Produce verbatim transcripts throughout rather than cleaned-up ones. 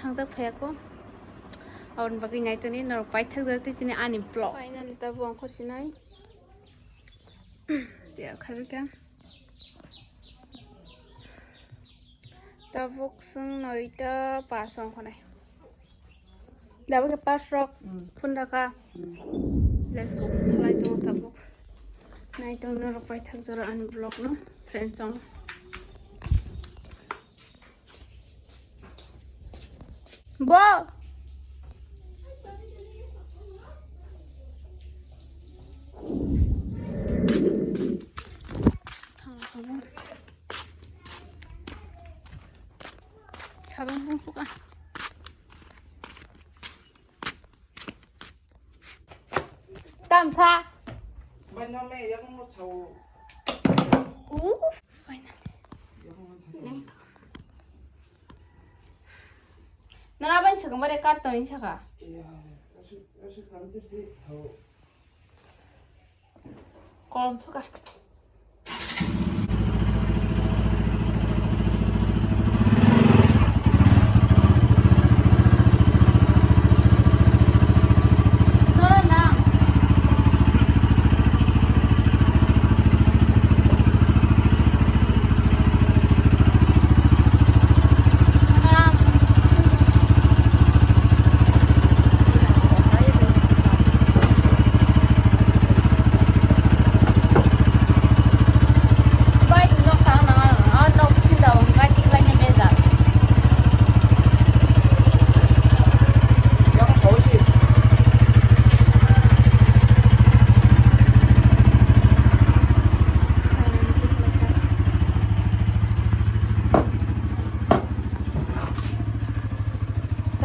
Thangjak phaiya ko. Aboni bagwi naitoni norok paithak jatwi tini ani vlog. Finally tabuk ang khorchinai. Ya, khairokhe. Tabuk chwng noita pas wngkha nai. Tabuk khe pas rok phundaka. Let's go. Thalai tongo tabuk. Naitong norok paithak jora ani vlog no. Friends song. Bo. Sabun pun suka. Tamsa. Bai no me yakung mo chao. Uff, finally. Nara bai sakang bare karton ni saka. Kolom suka.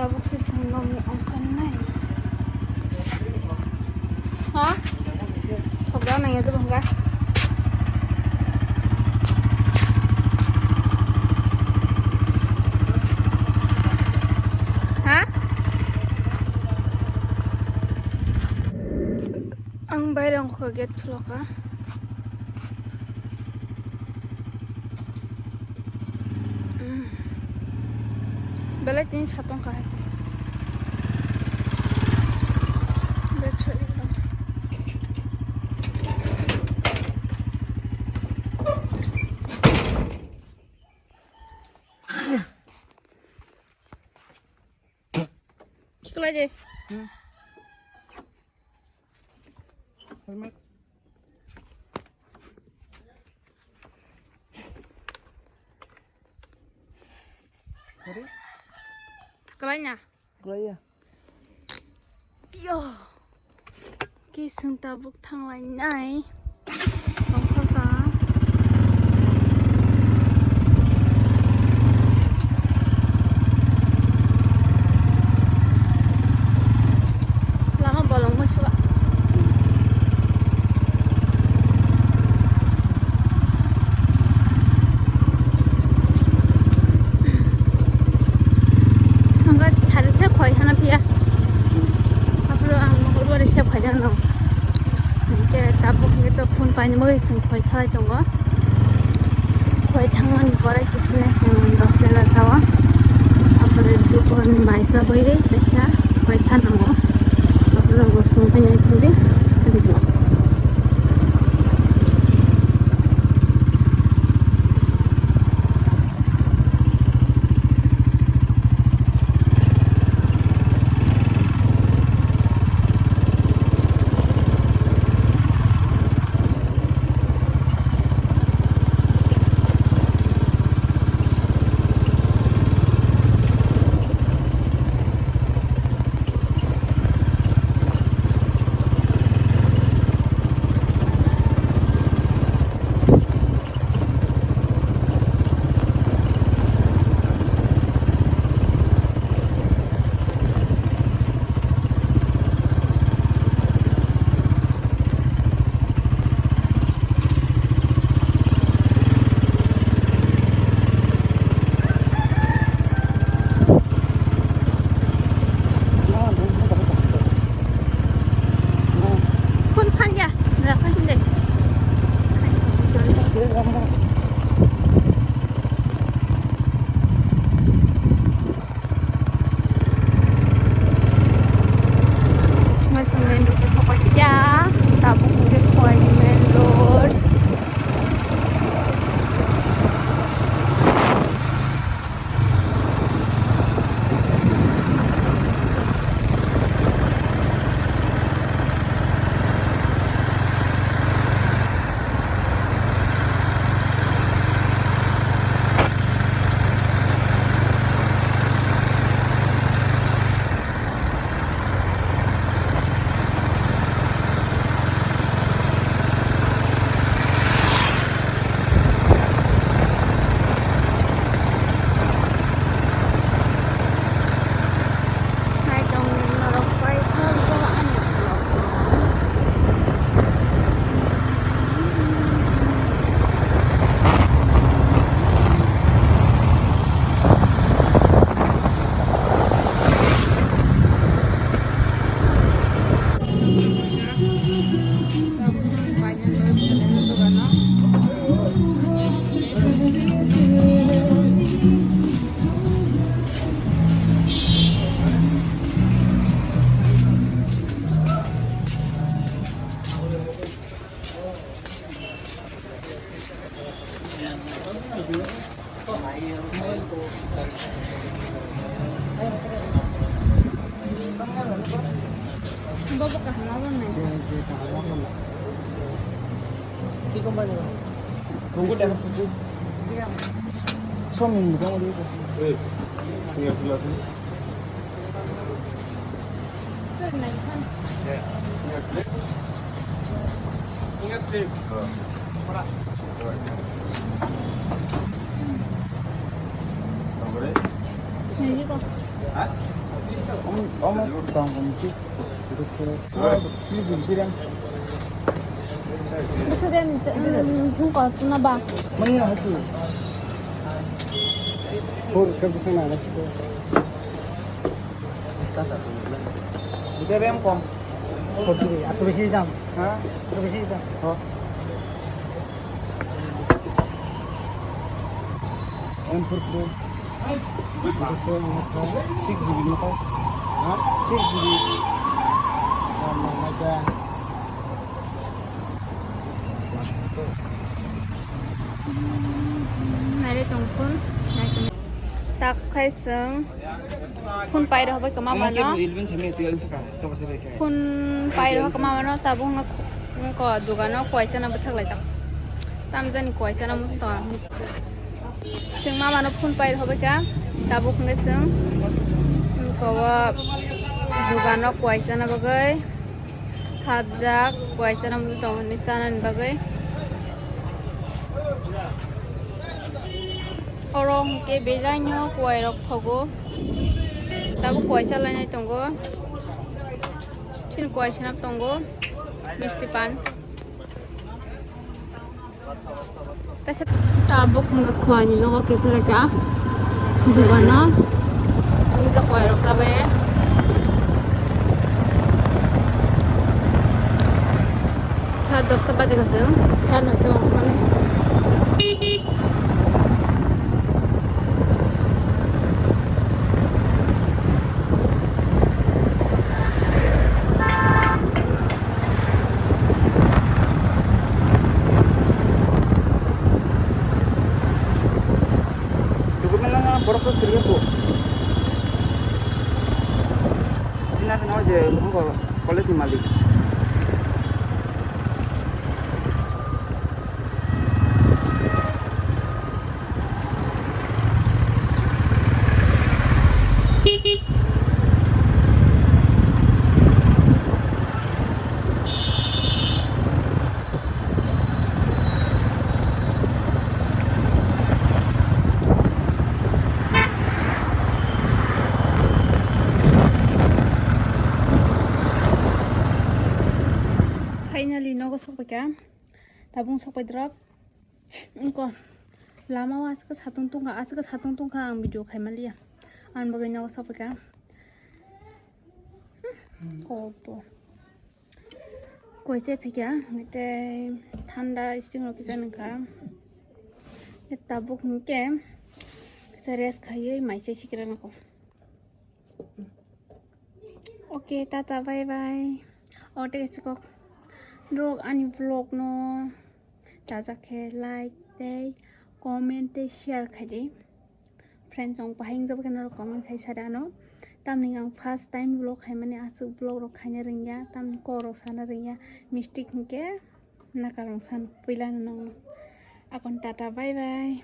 Tabuk se sengnomni ongkha nai. Ha? Thokda nang ya to bangga. Ha? Ang baire ongkha gate khulokha. Belai tini satong kahai se. Bechari. Khiklai de. Helmet. Ready? Kalai na? Kalai ya. Yo. Kisung tabuk thanglai nai. Bangkha ka. Lama bolong ma suka. Sangka sari se khoi sana pia. Apro ang mokol bari se khoi jano. Hingke tabuk hingke to phone paini bagwi chwng khoi thalai tongo. Khoi thangmani pore kiphilna chwng dos tela thawa. Apore duphorni mai chabwi kaisa khoi thanango. Apore bo phone paini thangdi. Bobo kaham abo nai. Je, je, kaham abo nai. Ki company? Sony ni dong ri. Tor nai khan. Nai ko. Om, om, tong, om, si. Bisa dem, nungko tuna ba. Mani na hachi. Hur ka bisa na hachi. Bisa rem kom. Hur tu ato bisi dam. Ha? Ato bisi dam. Ho. M four Pro. Six G B mata. Ha? Six G B. Mata. Nai tong phone. Tak khai seng. Phone pai rw bai kama mano. Phone pai rw kama mano tabuk wngkha dogano kuaisa na bwthak laijak. Tamjani kuaisa na muchung tongo. Chwng mama no phone pai rw bai ka tabuk wngkha chwng wngkha o dogano kuaisa na bagwi hapjak kuaisa na muchung tongo hinwi chanani bagwi. Oro hwnkhe belai no kuai rok thogo. Tabuk kuai chalainai tongo. Chini kuai swnam tongo. Misti pan. Tabuk hwnkhe kuai ni nogo kiphilai ka. Dogano. Ani jak kuai rok chabai. Sa dosta baje ka chwng, sa noito ongkhormani. Document lama borok khe kwrwi kho. China kheno je college ni malik. Finally, nogo sokpaikha. Tabuk sokpai drop. Wngkha lama o aswk satung tungkha, aswk satung tungkha, ang video khaimaliya. Ang bagwi nogo sokpaikha. Kobo. Koise phikha, tei thanda sting rok kisa nangkha. Tabuk hwnkhe kisa rest khaiwi maisa sikira nangkho. Okay, tata, bye bye. O tei chikok rok ani vlog no chajak khe like tei comment tei share khai di. Friends, chwng bahai wngjago khe norok comment khai sadi ano. Tamni ang first time vlog khaimani, aswk vlog rok khaina rwngya, tamni kok rok sana rwngya, mistake hwnkhe nakarong san puila no nongno. Akon tata, bye bye.